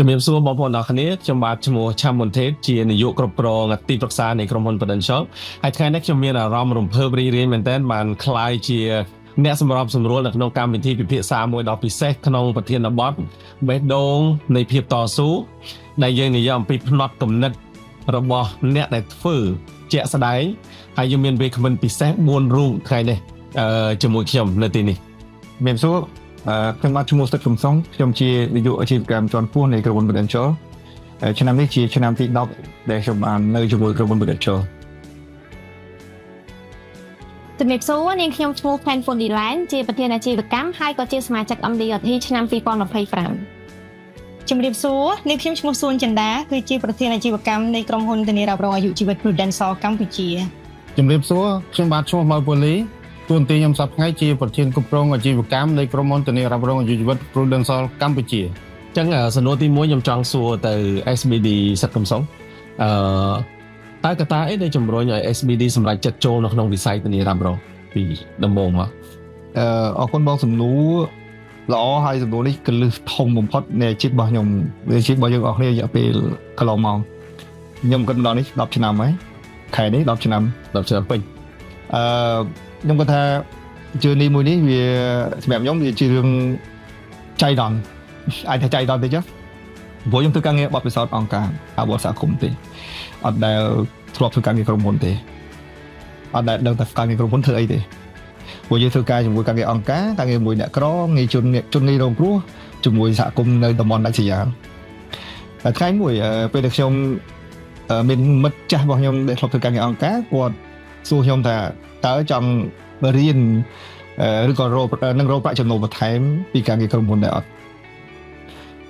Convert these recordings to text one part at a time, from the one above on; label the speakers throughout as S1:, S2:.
S1: ជំរាបសួរបងប្អូនទាំងអស់គ្នា។ខ្ញុំបាទឈ្មោះឆាំមុនថេតជានាយកគ្រប់គ្រងទីប្រឹក្សានៃក្រុមហ៊ុន Prudential ហើយថ្ងៃនេះខ្ញុំមានអារម្មណ៍រំភើបរីករាយមែនទែនបានក្លាយជាអ្នកសម្របសម្រួលនៅក្នុងកម្មវិធីពិភាក្សាមួយដ៏ពិសេសក្នុងប្រធានបទបេះដូងនៃភាពតស៊ូដែលយើងនិយាយអំពីផ្នត់គំនិតរបស់អ្នកដែលធ្វើជាក់ស្ដែងហើយយើងមានវាគ្មិនពិសេស4រូបថ្ងៃនេះជាមួយខ្ញុំនៅទីនេះ។
S2: ជំរាបសួរខ្ញុំបាទឈ្មោះទឹកកំសុងខ្ញុំជានាយកអាជីវកម្មជាន់ខ្ពស់នៃក្រុមហ៊ុន Prudential ឆ្នាំនេះជាឆ្នាំទី10ដែលខ្ញុំបាននៅជាមួយក្រុមហ៊ុន Prudential។
S3: ជំរាបសួរនាងខ្ញុំឈ្មោះ Ken Fondilan ជាប្រធានអាជីវកម្មហើយក៏ជាសមាជិក MDRT ឆ្នាំ2025។
S4: ជំរាបសួរនាងខ្ញុំឈ្មោះសួនចិន្តាគឺជាប្រធានអាជីវកម្មនៃក្រុមហ៊ុនធានារ៉ាប់រងអាយុជីវិត Prudential កម្ពុជា។
S5: ជំរាបសួរខ្ញុំបាទឈ្មោះម៉ៅពូលីតួនាទីខ្ញុំសប្តាហ៍ថ្ងៃជាប្រធានគ្រប់គ្រងអាជីវកម្មនៃក្រុមហ៊ុនធានារ៉ាប់រងអាយុជីវិត Prudential កម្ពុជា។
S1: អញ្ចឹងសំណួរទី1ខ្ញុំចង់សួរទៅ SBD សិទ្ធិកំសុងតើកត្តាអីដែលជំរុញឲ្យ SBD សម្រេចចិត្តចូលនៅក្នុងវិស័យធានារ៉ាប់រងពីដំបូងមក?
S2: អរគុណបងសំណួរល្អហើយសំណួរនេះគន្លឹះធំបំផុតនៃអាជីពរបស់ខ្ញុំអាជីពរបស់យើងអស់គ្នារយៈពេលកន្លងមកខ្ញុំគិតមកដល់នេះ10ឆ្នាំហើយខែនេះ10ឆ្នាំ។
S1: 10ឆ្នាំពេញ។
S2: ខ្ញុំគាត់ថា journey មួយនេះវាសម្រាប់ខ្ញុំវាជារឿងចៃដន្យអាចថាចៃដន្យតិចចុះព្រោះខ្ញុំធ្វើការងារបទពិសោធន៍អង្គការអបអរសហគមន៍ទេអត់ដែលធ្លាប់ធ្វើការងារក្រុមហ៊ុនទេអត់ដែលដឹងថាការងារក្រុមហ៊ុនធ្វើអីទេព្រោះយើងធ្វើការជាមួយការងារអង្គការការងារមួយអ្នកក្រងាយជនជនងាយរងគ្រោះជាមួយសហគមន៍នៅតំបន់ដាច់ស្រយាលតែថ្ងៃមួយពេលដែលខ្ញុំមានមិត្តចាស់របស់ខ្ញុំដែលធ្លាប់ធ្វើការងារអង្គការគាត់សួរខ្ញុំថាតើចង់រៀនឬក៏រកនឹងរកប្រាក់ចំណូលបន្ថែមពីការងារក្រុមហ៊ុនដែរអត់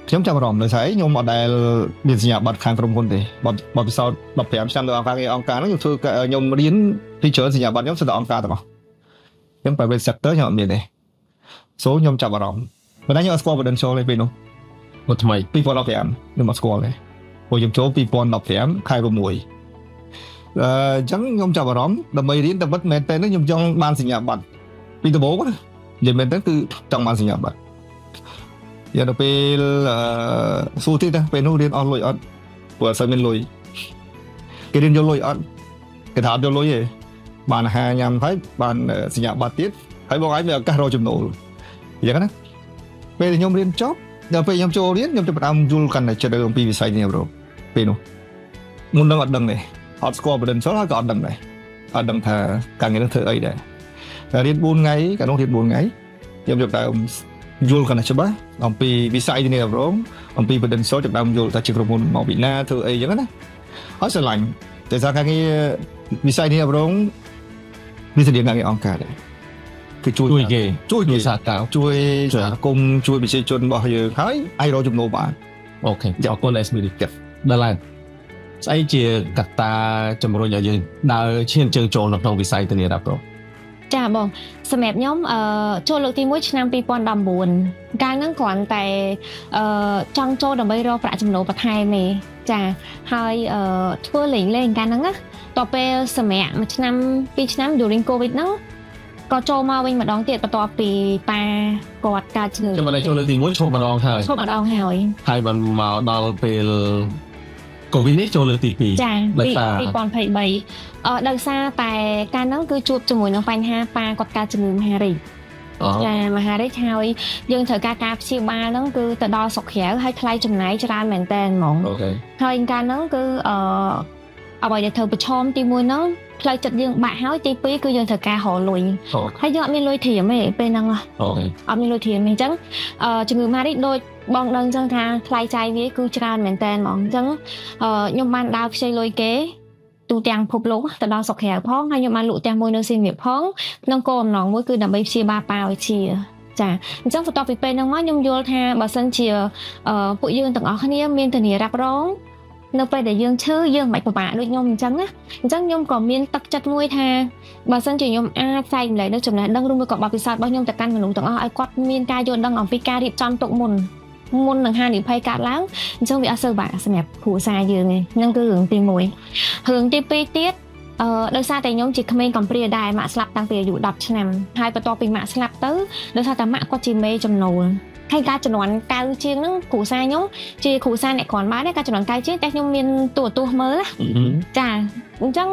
S2: ខ្ញុំចាប់អារម្មណ៍ដោយសារអីខ្ញុំអត់ដែលមានសញ្ញាបត្រខាងក្រុមហ៊ុនទេបទពិសោធន៍15ឆ្នាំនៅអង្គការងារអង្គការហ្នឹងខ្ញុំធ្វើខ្ញុំរៀនពីច្រើនសញ្ញាបត្រខ្ញុំសុទ្ធតែអង្គការទាំងអស់ខ្ញុំ private sector ខ្ញុំអត់មានទេ so ខ្ញុំចាប់អារម្មណ៍ប៉ុន្តែខ្ញុំអត់ស្គាល់ Prudential ទេពេលនោះ។
S1: មកថ្មី។
S2: 2015ខ្ញុំអត់ស្គាល់ទេព្រោះខ្ញុំចូល2015ខែ6អញ្ចឹងខ្ញុំចាប់អារម្មណ៍ដើម្បីរៀនតែពិតមែនតើខ្ញុំចង់បានសញ្ញាបត្រពីដំបូងណានិយាយមែនតើគឺចង់បានសញ្ញាបត្រយ៉ាងដល់ពេលសួរទៀតណាពេលនោះរៀនអស់លុយអត់ព្រោះអត់សូវមានលុយគេរៀនយកលុយអត់គេថាអត់យកលុយទេបានអាហារញ៉ាំហើយបានសញ្ញាបត្រទៀតហើយបងឯងមានឱកាសរកចំណូលអញ្ចឹងណាពេលដែលខ្ញុំរៀនចប់ដល់ពេលខ្ញុំចូលរៀនខ្ញុំចាប់ផ្ដើមយល់កាន់តែជ្រៅអំពីវិស័យនេះប្រូពេលនោះមុននឹងអត់ដឹងទេអត់ស្គាល់ Prudential ហើយក៏អត់ដឹងដែរអត់ដឹងថាការងារនឹងធ្វើអីដែរតែរៀន4ថ្ងៃកាលនោះរៀន4ថ្ងៃខ្ញុំចាប់ផ្ដើមយល់កាន់តែច្បាស់អំពីវិស័យនេះរងអំពី Prudential ចាប់ផ្ដើមយល់ថាជាក្រុមហ៊ុនមកពីណាធ្វើអីចឹងណាហើយស្រឡាញ់តែសារការងារវិស័យនេះរងវាស្តៀងការងារអង្គការដែរគឺជួយ
S1: ជួយគេ
S2: ជួយ
S1: ជួយសហការ
S2: ជួយសហគមន៍ជួយប្រជាជនរបស់យើងហើយអាចរកចំណូលបាន។
S1: OK អរគុណ SBD ដល់ឡើងស្អីជាកត្តាជំរុញឲ្យយើងដើរឈានជើងចូលនៅក្នុងវិស័យធានារ៉ាប់រង?
S3: ចាបងសម្រាប់ខ្ញុំចូលលើកទី1ឆ្នាំ2019កាលហ្នឹងគ្រាន់តែចង់ចូលដើម្បីរកប្រាក់ចំណូលបន្ថែមទេចាហើយធ្វើលេងលេងកាលហ្នឹងណាតពេលសម្រាប់មួយឆ្នាំពីរឆ្នាំ during covid ហ្នឹងក៏ចូលមកវិញម្ដងទៀតបន្ទាប់ពីប៉ាគាត់កើតជំងឺ។
S1: ខ្ញុំបានចូលលើកទី1ឈប់ម្ដងហើយ
S3: ឈប់ម្ដងហើយ។
S1: ហើយបានមកដល់ពេល COVID នេះចូលលើកទី2
S3: ចា
S1: ដោយសារ
S3: 2023ដោយសារតែកាលហ្នឹងគឺជួបជាមួយនឹងបញ្ហាប៉ាគាត់កើតជំងឺមហារីក
S1: អូ
S3: ចាមហារីកហើយយើងត្រូវការការព្យាបាលហ្នឹងគឺទៅដល់ស្រុកក្រៅហើយថ្លៃចំណាយច្រើនមែនតើហ្មង
S1: OK
S3: ហើយកាលហ្នឹងគឺអ្វីដែលត្រូវប្រឈមទីមួយហ្នឹងផ្លូវចិត្តយើងបាក់ហើយទីពីរគឺយើងត្រូវការរកលុយ
S1: អូ
S3: ហើយយើងអត់មានលុយត្រៀមទេពេលហ្នឹងហ៎
S1: OK
S3: អត់មានលុយត្រៀមទេអញ្ចឹងជំងឺមហារីកដូចបងដឹងអញ្ចឹងថាថ្លៃចាយវាគឺច្រើនមែនតើហ្មងអញ្ចឹងខ្ញុំបានដើរខ្ចីលុយគេទូទាំងពិភពលោកទៅដល់ស្រុកក្រៅផងហើយខ្ញុំបានលក់ផ្ទះមួយនៅសៀមរាបផងក្នុងគោលបំណងមួយគឺដើម្បីព្យាបាលប៉ាឲ្យជាចាអញ្ចឹងបន្ទាប់ពីពេលហ្នឹងមកខ្ញុំយល់ថាបើសិនជាពួកយើងទាំងអស់គ្នាមានធានារ៉ាប់រងនៅពេលដែលយើងឈឺយើងមិនបាច់ពិបាកដូចខ្ញុំអញ្ចឹងណាអញ្ចឹងខ្ញុំក៏មានទឹកចិត្តមួយថាបើសិនជាខ្ញុំអាចចែករំលែកនៅចំណេះដឹងឬមួយក៏បទពិសោធន៍របស់ខ្ញុំទៅកាន់មនុស្សទាំងអស់ឲ្យគាត់មានការយល់ដឹងអំពីការរៀបចំទុកមុនមុននឹងហានិភ័យកើតឡើងអញ្ចឹងវាអត់សូវបាក់សម្រាប់គ្រួសារយើងទេហ្នឹងគឺរឿងទី1រឿងទី2ទៀតដោយសារតែខ្ញុំជាក្មេងកំព្រាដែរម៉ាក់ស្លាប់តាំងពីអាយុ10ឆ្នាំហើយបន្ទាប់ពីម៉ាក់ស្លាប់ទៅដោយសារតែម៉ាក់គាត់ជាមេចំណូល ហើយការជំនាន់កៅជាងហ្នឹងគ្រូសាខ្ញុំជាគ្រូសាអ្នកគ្រាន់បានទេការជំនាន់កៅជាងតែខ្ញុំមានទូរទស្សន៍មើលណាចាអញ្ចឹង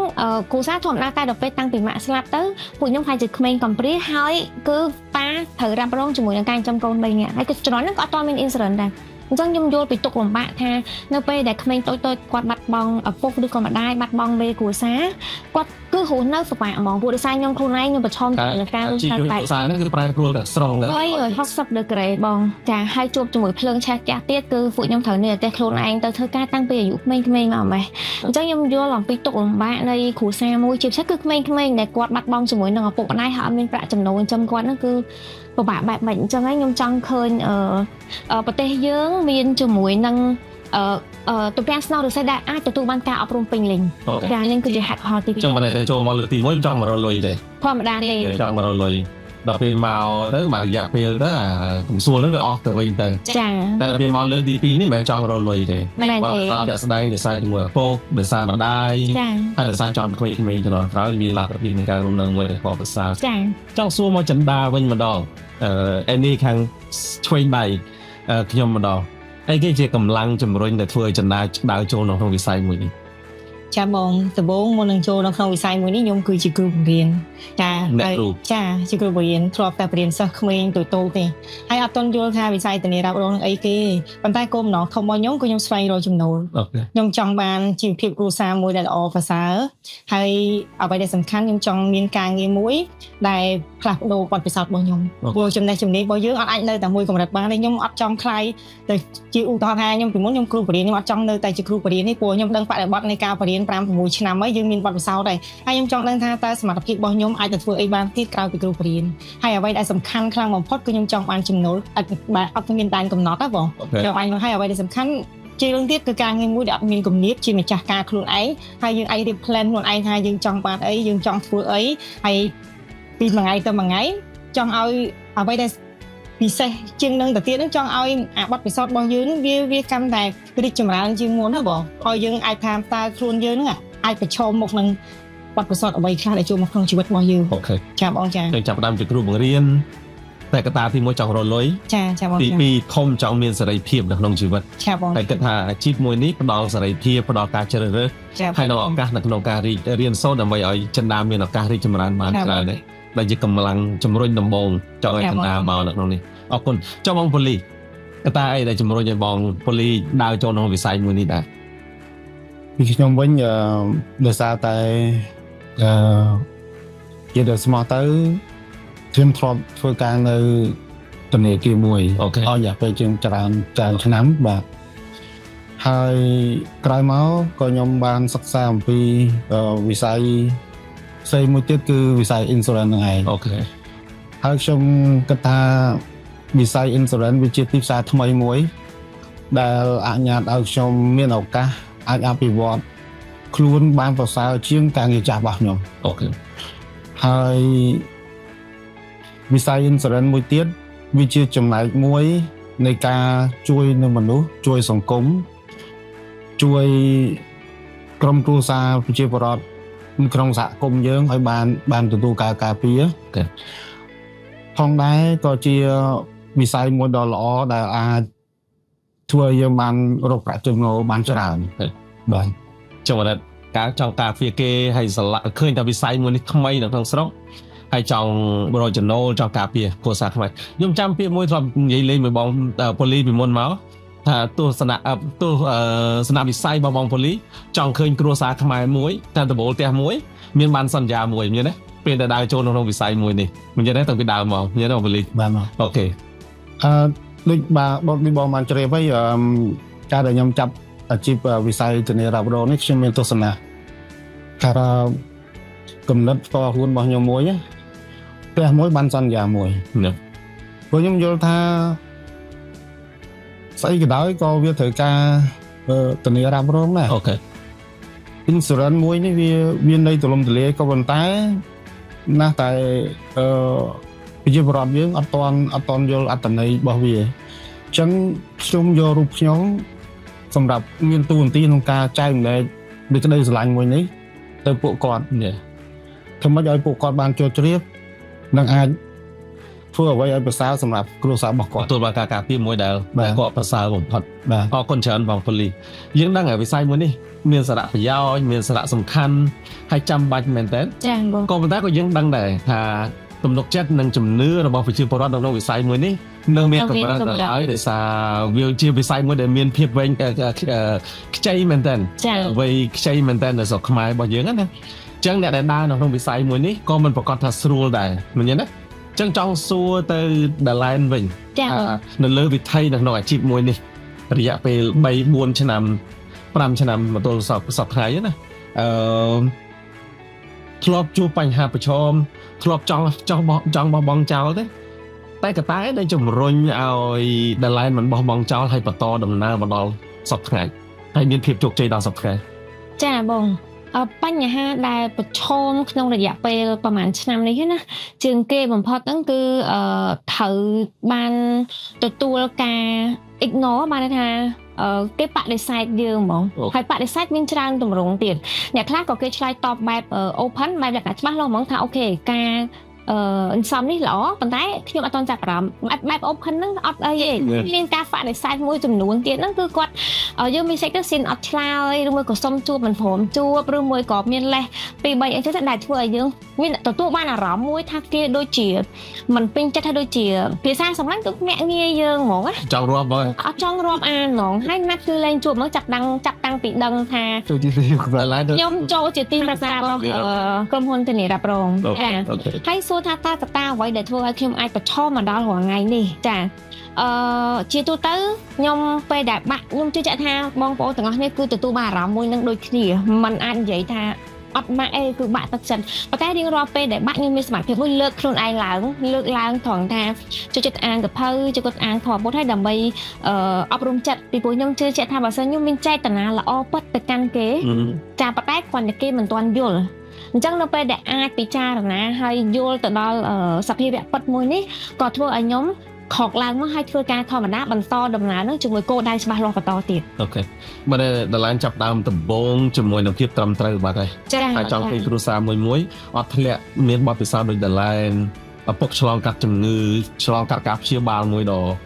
S3: គ្រូសាធម្មតាតែដល់ពេលតាំងពីម៉ាក់ស្លាប់ទៅពួកខ្ញុំខ្លាចជាក្មេងកំព្រាហើយគឺប៉ាត្រូវរ៉ាប់រងជាមួយនឹងការចិញ្ចឹមកូន3នាក់ហើយគឺជំនាន់ហ្នឹងក៏អត់ទាន់មាន insurance ដែរអញ្ចឹងខ្ញុំយល់ពីទុក្ខលំបាកថានៅពេលដែលក្មេងតូចៗគាត់បាត់បង់ឪពុកឬក៏ម្ដាយបាត់បង់មេគ្រួសារគាត់គឺរស់នៅពិបាកហ្មងព្រោះដោយសារខ្ញុំខ្លួនឯងខ្ញុំប្រឈមនឹងការ
S1: ជីវ
S3: បែក
S1: ភាសាហ្នឹងគឺប្រែប្រួលតែស្រង់
S3: ហើយ60ដឺក្រេបងចាហើយជួបជាមួយភ្លើងឆេះផ្ទះទៀតគឺពួកខ្ញុំត្រូវនៅប្រទេសខ្លួនឯងទៅធ្វើការតាំងពីអាយុក្មេងៗមកម្លេះអញ្ចឹងខ្ញុំយល់អំពីទុក្ខលំបាកនៃគ្រួសារមួយជាពិសេសគឺក្មេងៗដែលគាត់បាត់បង់ជាមួយនឹងឪពុកម្ដាយហើយអត់មានប្រាក់ចំណូលចិញ្ចឹមគាត់ហ្នឹងគឺពិបាកបែបម៉េចអញ្ចឹងហើយខ្ញុំចង់ឃើញប្រទេសយើងមានជាមួយនឹងអឺអឺទំពាំងស្នងឫស្សីដែលអាចទទួលបានការអប់រំពេញលេញ
S1: okay
S3: ចានេះគឺជាហេតុផលទី
S1: ចង់មកតែចូលមកលើកទី1ចង់មករកលុយទេ
S3: 2ធម្មតាទេ
S1: ចង់មករកលុយដល់ពេលមកទៅមករយៈពេលទៅអាកំសួលហ្នឹងវាអស់ទៅវិញទៅ
S3: ចា
S1: តែដល់ពេលមកលើកទី2នេះមិនមែនចង់រកលុយទេ
S3: មែន
S1: បើ
S3: ទេ
S1: តាមជាក់ស្ដែងដោយសារជាមួយឪពុកដោយសារម្ដាយ
S3: ចា
S1: ហើយដោយសារចង់ក្មេងៗជំនាន់ក្រោយមានលទ្ធភាពនៃការរស់នៅមួយដែលល្អប្រសើរ
S3: ចា
S1: ចង់សួរមកចិន្តាវិញម្ដងអឺឯនេះខាងឆ្វេងដៃខ្ញុំម្ដងអីគេជាកម្លាំងជំរុញដែលធ្វើឲ្យចិន្តាដើរចូលនៅក្នុងវិស័យមួយនេះ
S4: ចាបងដំបូងមុននឹងចូលនៅក្នុងវិស័យមួយនេះខ្ញុំគឺជាគ្រូបង្រៀនចា
S1: អ្នកគ្រូ
S4: ចាជាគ្រូបង្រៀនធ្លាប់តែបង្រៀនសិស្សក្មេងតូចៗទេហើយអត់ទាន់យល់ថាវិស័យធានារ៉ាប់រងនឹងអីគេប៉ុន្តែគោលបំណងធំរបស់ខ្ញុំគឺខ្ញុំស្វែងរកចំណូល
S1: okay
S4: ខ្ញុំចង់បានជីវភាពគ្រួសារមួយដែលល្អប្រសើរហើយអ្វីដែលសំខាន់ខ្ញុំចង់មានការងារមួយដែលផ្លាស់ប្ដូរបទពិសោធន៍របស់ខ្ញុំព្រោះចំណេះជំនាញរបស់យើងអត់អាចនៅតែមួយកម្រិតបានទេខ្ញុំអត់ចង់ក្លាយទៅជាឧទាហរណ៍ថាខ្ញុំពីមុនខ្ញុំគ្រូបង្រៀនខ្ញុំអត់ចង់នៅតែជាគ្រូបង្រៀនទេព្រោះខ្ញុំដឹងបរិបទនៃការបរៀន5 6ឆ្នាំហើយយើងមានបទពិសោធន៍ហើយហើយខ្ញុំចង់ដឹងថាតើសមត្ថភាពរបស់ខ្ញុំអាចទៅធ្វើអីបានទៀតក្រៅពីគ្រូបង្រៀនហើយអ្វីដែលសំខាន់ខ្លាំងបំផុតគឺខ្ញុំចង់បានចំណូលអត់បាទអត់មានដែនកំណត់ណាបង
S1: okay
S4: ចូលអញមកហើយអ្វីដែលសំខាន់ជារឿងទៀតគឺការងារមួយដែលអត់មានគំនាបជាម្ចាស់ការខ្លួនឯងហើយយើងអាចរៀប plan ខ្លួនឯងថាយើងចង់បានអីយើងចង់ធ្វើអីហើយពីមួយថ្ងៃទៅមួយថ្ងៃចង់ឲ្យអ្វីដែលពិសេសជាងនឹងទៅទៀតហ្នឹងចង់ឲ្យអាបទពិសោធន៍របស់យើងហ្នឹងវាកាន់តែរីកចម្រើនជាងមុនណាបងឲ្យយើងអាចថាតើខ្លួនយើងហ្នឹងអាចប្រឈមមុខនឹងបទពិសោធន៍អ្វីខ្លះដែលចូលមកក្នុងជីវិតរបស់យើង
S1: okay
S4: ចាបងចា
S1: ចឹងចាប់ផ្ដើមជាគ្រូបង្រៀនតែកត្តាទី1ចង់រកលុយ
S4: ចាចាបង
S1: ទី
S4: ចា
S1: 2ធំចង់មានសេរីភាពនៅក្នុងជីវិត
S4: ចាបង
S1: តែគិតថាអាជីពមួយនេះផ្ដល់សេរីភាពផ្ដល់ការជ្រើសរើស
S4: ចា
S1: ហើយនៅឱកាសនៅក្នុងការរៀនសូត្រដើម្បីឲ្យចិន្តាមានឱកាសរីកចម្រើនបានច្រើនដែរដែលជាកម្លាំងជំរុញដំបូងចង់ឲ្យចិន្តាមកនៅក្នុងនេះអរគុណចុះបងប៉ូលីកត្តាអីដែលជំរុញឲ្យបងប៉ូលីដើរចូលក្នុងវិស័យមួយនេះដែរ
S5: ពីខ្ញុំវិញដោយសារតែអឺជាដល់ស្មោះទៅខ្ញុំធ្លាប់ធ្វើការនៅធនាគារមួយ
S1: okay
S5: អស់រយៈពេលជាងច្រើនច្រើនឆ្នាំបាទហើយក្រោយមកក៏ខ្ញុំបានសិក្សាអំពីវិស័យផ្សេងមួយទៀតគឺវិស័យ insurance ហ្នឹងឯង
S1: okay
S5: ហើយខ្ញុំគិតថាវិស័យ insurance វាជាទីផ្សារថ្មីមួយ ដែលអនុញ្ញាតឲ្យខ្ញុំមានឱកាសអាចអភិវឌ្ឍខ្លួនបានប្រសើរជាងការងារចាស់របស់ខ្ញុំ
S1: okay
S5: ហើយវិស័យ insurance មួយទៀតវាជាចំណែកមួយនៃការជួយនៅមនុស្សជួយសង្គមជួយក្រុមគ្រួសារប្រជាពលរដ្ឋនៅក្នុងសហគមន៍យើងឲ្យបានទទួលការការពារផងដែរក៏ជាវិស័យមួយដ៏ល្អដែលអាចធ្វើឲ្យយើងបានរកប្រាក់ចំណូលបានច្រើនបាទ
S1: ចុះអាណិតការចង់ការពារគេហើយស្រឡាក់ឃើញតែវិស័យមួយនេះថ្មីនៅក្នុងស្រុកហើយចង់រកចំណូលចង់ការពារគ្រួសារខ្មែរខ្ញុំចាំពាក្យមួយធ្លាប់និយាយលេងមួយបងប៉ូលីពីមុនមកថាទស្សនៈទស្សនវិស័យរបស់បងប៉ូលីចង់ឃើញគ្រួសារខ្មែរមួយតែដំបូលផ្ទះមួយមានបានសន្យាមួយមានទេពេលដែលដើរចូលក្នុងវិស័យមួយនេះមានទេតាំងពីដើមមកមានទេបងប៉ូលី
S5: បាទមក
S1: okay
S5: អឺដូចបាទបងដូចបងបានជ្រាបហើយអឺការដែលខ្ញុំចាប់អាជីពវិស័យធានារ៉ាប់រងនេះខ្ញុំមានទស្សនៈថាគំនិតផ្ទាល់ខ្លួនរបស់ខ្ញុំមួយណាផ្ទះមួយបានសន្យាមួយ
S1: ណា
S5: ព្រោះខ្ញុំយល់ថាស្អីក៏ដោយក៏វាត្រូវការធានារ៉ាប់រងដែរ
S1: okay
S5: insurance មួយនេះវាមានន័យទូលំទូលាយក៏ប៉ុន្តែណាស់តែអឺប្រជាពលរដ្ឋយើងអត់ទាន់យល់អត្ថន័យរបស់វាអញ្ចឹងខ្ញុំយករូបខ្ញុំសម្រាប់មានតួនាទីក្នុងការចែករំលែកដោយក្តីស្រឡាញ់មួយនេះទៅពួកគាត់
S1: នេះ
S5: ធ្វើម៉េចឲ្យពួកគាត់បានចូលជ្រាបនិងអាច ធ្វើអ្វីឲ្យប្រសើរសម្រាប់គ្រួសាររបស់គាត់
S1: ទទួលបានការការពារមួយដែល
S5: បាទ
S1: គាត់ប្រសើរបំផុត
S5: បាទ
S1: អរគុណច្រើនបងពលីយើងដឹងហើយវិស័យមួយនេះមានសារៈប្រយោជន៍មានសារៈសំខាន់ហើយចាំបាច់មែនតើ
S3: ចាបង
S1: ក៏ប៉ុន្តែក៏យើងដឹងដែរថាទំនុកចិត្តនិងជំនឿរបស់ប្រជាពលរដ្ឋនៅក្នុងវិស័យមួយនេះនៅមានកម្រិតដល់ហើយដោយសារវាជាវិស័យមួយដែលមានភាពវែងអឺអឺខ្ចីមែនតើ
S3: ចា
S1: វ័យខ្ចីមែនតើនៅស្រុកខ្មែររបស់យើងហ្នឹងណាអញ្ចឹងអ្នកដែលដើរនៅក្នុងវិស័យមួយនេះក៏មិនប្រកាសថាស្រួលដែរមែនទេណាអញ្ចឹងចង់សួរទៅដាឡែនវិញ
S3: ចាបង
S1: នៅលើវិថីនៅក្នុងអាជីពមួយនេះរយៈពេល3 4ឆ្នាំ5ឆ្នាំមកទល់សប្សប្តាហ៍ថ្ងៃណាអឺធ្លាប់ជួបបញ្ហាប្រឈមធ្លាប់ចង់ចង់បោះចង់បោះបង់ចោលទេតែកត្តាដែលជំរុញឲ្យដាឡែនមិនបោះបង់ចោលហើយបន្តដំណើរមកដល់សប្តាហ៍ថ្ងៃហើយមានភាពជោគជ័យដល់សប្តាហ៍ថ្ងៃ
S3: ចាបងបញ្ហាដែលប្រឈមក្នុងរយៈពេលប្រហែលឆ្នាំនេះណាជាងគេបំផុតហ្នឹងគឺត្រូវបានទទួលការ ignore បានន័យថាគេបដិសេធយើងហ្មងហើយបដិសេធមានច្រើនទម្រង់ទៀតអ្នកខ្លះក៏គេឆ្លើយតបបែប open បែបលក្ខណៈច្បាស់លាស់ហ្មងថា okay ការអន្សំនេះល្អប៉ុន្តែខ្ញុំអត់ទាន់ចាប់អារម្មណ៍បែប open ហ្នឹងអត់អីទេមានការបដិសេធមួយចំនួនទៀតហ្នឹងគឺគាត់ យើងមានសេចទៅស៊ីនអត់ឆ្លើយឬមួយក៏សុំជួបមិនព្រមជួបឬមួយក៏មានលេសពីរបីអីចឹងទៅដែលធ្វើឲ្យយើងមានទទួលបានអារម្មណ៍មួយថាគេដូចជាមិនពេញចិត្តហើយដូចជាភាសាសំខាន់គឺញាក់ងាយយើងហ្មងណា
S1: ចង់រាប់បង
S3: អត់ចង់រាប់អានហ្មងហើយណាត់គឺលែងជួបហ្មងចាប់ដឹងចាប់តាំងពីដឹងថា
S2: ចូលទី
S1: ដាឡែនទៅ
S3: ខ្ញុំចូលជាទីប្រឹក្សារបស់ក្រុមហ៊ុនធានារ៉ាប់រងចា
S1: okay
S3: ហើយសួរថាតើកត្តាអ្វីដែលធ្វើឲ្យខ្ញុំអាចប្រឈមមកដល់រាល់ថ្ងៃនេះចាជាទូទៅខ្ញុំពេលដែលបាក់ខ្ញុំជឿជាក់ថាបងប្អូនទាំងអស់គ្នាគឺទទួលបានអារម្មណ៍មួយនឹងដូចគ្នាมันអាចនិយាយថាអត់បាក់អីគឺបាក់ទឹកចិត្តប៉ុន្តែរៀងរាល់ពេលដែលបាក់ខ្ញុំមានសមត្ថភាពមួយលើកខ្លួនឯងឡើងលើកឡើងត្រង់ថាចូលចិត្តអានសៀវភៅចូលចិត្តអានធម៌ពុទ្ធឲ្យដើម្បីអប់រំចិត្តពីព្រោះខ្ញុំជឿជាក់ថាបើសិនខ្ញុំមានចេតនាល្អពិតទៅកាន់គេ ចាប៉ុន្តែគ្រាន់តែគេមិនទាន់យល់អញ្ចឹងនៅពេលដែលអាចពិចារណាហើយយល់ទៅដល់សភាវៈពិតមួយនេះក៏ធ្វើឲ្យខ្ញុំខកឡើងមកហើយធ្វើការធម្មតាបន្តដំណើរនឹងជាមួយគោលដៅច្បាស់លាស់បន្តទៀត
S1: okay បើដាឡែនចាប់ដើមដំបូងជាមួយនឹងភាពត្រឹមត្រូវបាត់ហើយ
S3: ចា
S1: ហើយចង់ឃើញគ្រួសារមួយមួយអត់ធ្លាក់មានបទពិសោធន៍ដូចដាឡែនឪពុកឆ្លងកាត់ជំងឺឆ្លងកាត់ការព្យាបាលមួយដ៏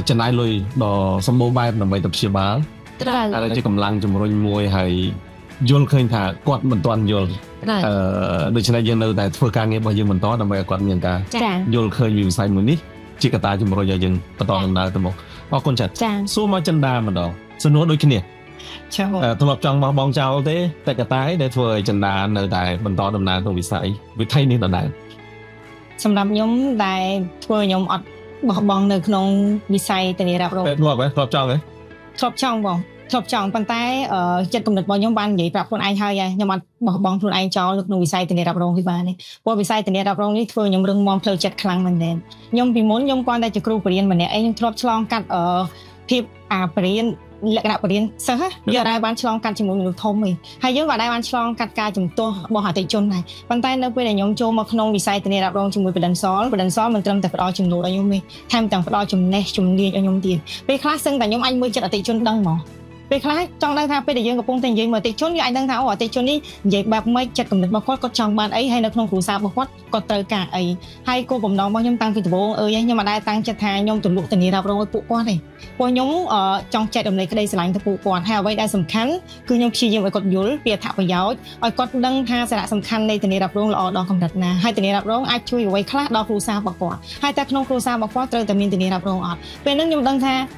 S1: ចំណាយលុយដ៏សម្បូរបែបដើម្បីទៅព្យាបាល
S3: ត្រូវ
S1: តែជាកម្លាំងជំរុញមួយហើយយល់ឃើញថាគាត់មិនទាន់យល់
S3: ត្រូវ
S1: ដូច្នេះយើងនៅតែធ្វើការងាររបស់យើងបន្តដើម្បីឲ្យគាត់មានការ
S3: ចា
S1: យល់ឃើញពីវិស័យមួយនេះជាកត្តាជំរុញឲ្យយើងបន្តដំណើរទៅមុខអរគុណចាត់
S3: ចា
S1: សួរមកចិន្តាម្ដងសំណួរដូចគ្នា
S4: ចាបង
S1: ធ្លាប់ចង់បោះបង់ចោលទេតែកត្តាអីដែលធ្វើឲ្យចិន្តានៅតែបន្តដំណើរក្នុងវិស័យវិថីនេះដដែល
S4: សម្រាប់ខ្ញុំដែលធ្វើឲ្យខ្ញុំអត់បោះបង់នៅក្នុងវិស័យធានារ៉ាប់រង
S1: ពេលធ្លាប់ហ៎ធ្លាប់ចង់ហ៎
S4: ធ្លាប់ចង់បងធ្លាប់ចង់ប៉ុន្តែចិត្តគំនិតរបស់ខ្ញុំបាននិយាយប្រាប់ខ្លួនឯងហើយខ្ញុំអត់បោះបង់ខ្លួនឯងចោលនៅក្នុងវិស័យធានារ៉ាប់រងនេះបានទេព្រោះវិស័យធានារ៉ាប់រងនេះធ្វើខ្ញុំរឹងមាំផ្លូវចិត្តខ្លាំងមែនទែនខ្ញុំពីមុនខ្ញុំគ្រាន់តែជាគ្រូបរិញ្ញាម្នាក់ឯងខ្ញុំធ្លាប់ឆ្លងកាត់ភាពអាបរិញ្ញាលក្ខណៈបរិញ្ញាសិស្សយើងអត់ដែលបានឆ្លងកាត់ជាមួយមនុស្សធំទេហើយយើងក៏អត់ដែលបានឆ្លងកាត់ការជំទាស់របស់អតិថិជនដែរប៉ុន្តែនៅពេលដែលខ្ញុំចូលមកក្នុងវិស័យធានារ៉ាប់រងជាមួយ Prudential Prudential មិនត្រឹមតែផ្ដល់ចំណូលឲ្យខ្ញុំទេថែមទាំងផ្ដល់ចំណេះជំនាញឲ្យខ្ញុំទៀតពេលខ្លះសឹងតែខ្ញុំអាចមើលចិត្តអតិថិជនដឹងហ្មងពេលខ្លះចង់ដឹងថាពេលដែលយើងកំពុងតែនិយាយមួយអតិថិជនយើងអាចដឹងថាអូអតិថិជននេះនិយាយបែបម៉េចចិត្តគំនិតរបស់គាត់គាត់ចង់បានអីហើយនៅក្នុងគ្រួសាររបស់គាត់គាត់ត្រូវការអីហើយគោលបំណងរបស់ខ្ញុំតាំងពីដំបូងអើយខ្ញុំមិនដែលតាំងចិត្តថាខ្ញុំទៅលក់ធានារ៉ាប់រងឲ្យពួកគាត់ទេព្រោះខ្ញុំចង់ចែករំលែកក្តីស្រឡាញ់ទៅពួកគាត់ហើយអ្វីដែលសំខាន់គឺខ្ញុំព្យាយាមឲ្យគាត់យល់ពីអត្ថប្រយោជន៍ឲ្យគាត់ដឹងថាសារៈសំខាន់នៃធានារ៉ាប់រងល្អដល់កម្រិតណាហើយធានារ៉ាប់រងអាចជួយអ្វីខ្លះដល់គ្រួសាររបស់គាត់ហើយតែក្នុងគ្រួសាររបស់គាត់ត្រូវតែមានធានារ៉ាប់រងអត់ពេលហ្នឹងខ្ញុំដឹងថា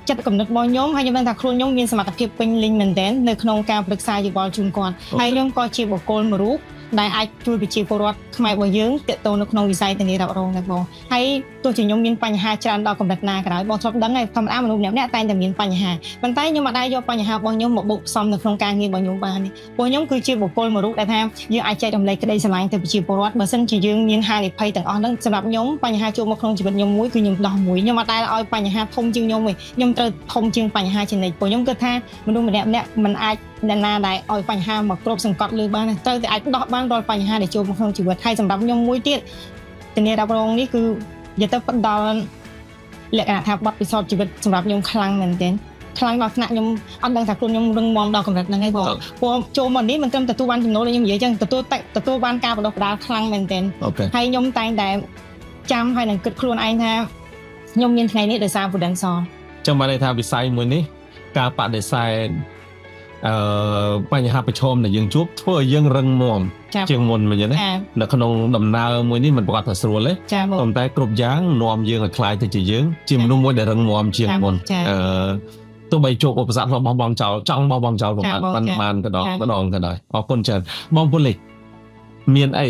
S4: ចិត្តគំនិតរបស់ខ្ញុំហើយខ្ញុំដឹងថាខ្លួនខ្ញុំមានសមត្ថភាពពេញលេញមែនទែននៅក្នុងការប្រឹក្សាយោបល់ជូនគាត់ហើយខ្ញុំក៏ជាបុគ្គលមួយរូបដែលអាចជួយប្រជាពលរដ្ឋខ្មែររបស់យើងទាក់ទងនៅក្នុងវិស័យធានារ៉ាប់រងដែរបងហើយទោះជាខ្ញុំមានបញ្ហាច្រើនដល់កម្រិតណាក៏ដោយបងធ្លាប់ដឹងហើយធម្មតាមនុស្សម្នាក់ៗតែងតែមានបញ្ហាប៉ុន្តែខ្ញុំអត់ដែលយកបញ្ហារបស់ខ្ញុំមកបូកផ្សំនៅក្នុងការងាររបស់ខ្ញុំបានទេព្រោះខ្ញុំគឺជាបុគ្គលមួយរូបដែលថាយើងអាចចែករំលែកក្តីស្រឡាញ់ទៅប្រជាពលរដ្ឋបើសិនជាយើងមានហានិភ័យទាំងអស់ហ្នឹងសម្រាប់ខ្ញុំបញ្ហាចូលមកក្នុងជីវិតខ្ញុំមួយគឺខ្ញុំដោះមួយខ្ញុំអត់ដែលឲ្យបញ្ហាធំជាងខ្ញុំទេខ្ញុំត្រូវធំជាងបញ្ហាជានិច្ចព្រោះខ្ញុំគិតថាមនុស្សម្នាក់ៗមិនអាចអ្នកណាដែលឲ្យបញ្ហាមកគ្របសង្កត់លើបានទេត្រូវតែអាចដោះបានរាល់បញ្ហាដែលចូលមកក្នុងជីវិតហើយសម្រាប់ខ្ញុំមួយទៀតធានារ៉ាប់រងនេះគឺនិយាយទៅផ្ដល់លក្ខណៈថាបទពិសោធន៍ជីវិតសម្រាប់ខ្ញុំខ្លាំងមែនទែនខ្លាំងដល់ថ្នាក់ខ្ញុំអត់ដឹងថាខ្លួនខ្ញុំរឹងមាំដល់កម្រិតហ្នឹងឯងបងព្រោះចូលមកនេះមិនត្រឹមទទួលបានចំណូលដូចខ្ញុំនិយាយចឹងទទួលតែទទួលបានការបណ្ដុះបណ្ដាលខ្លាំងមែនទែន
S1: okay
S4: ហើយខ្ញុំតែងតែ ចាំហើយនឹងគិតខ្លួនឯងថាខ្ញុំមានថ្ងៃនេះដោយសារ Prudential។
S1: ចឹងបានន័យថាវិស័យមួយនេះការបដិសេធបញ្ហាប្រឈមដែលយើងជួបធ្វើឲ្យយើងរឹងមាំ
S4: ចា
S1: ជាងមុនមែនទេណា
S4: ចា
S1: នៅក្នុងដំណើរមួយនេះមិនប្រកាសថាស្រួលទេ
S4: ចាបង
S1: ប៉ុន្តែគ្រប់យ៉ាងនាំយើងឲ្យក្លាយទៅជាយើងជាមនុស្សមួយដែលរឹងមាំជាងមុន
S4: ចា
S1: ទោះបីជួបឧបសគ្គធ្លាប់បោះបង់ចោលចង់បោះបង់ចោលប្រហែល
S4: ចាបង
S1: ប៉ុន្
S4: ចា
S1: មានក៏ដល់
S4: ចា
S1: ម្ដងក៏ដោយអរគុណច្រើនបងពូលីសមានអី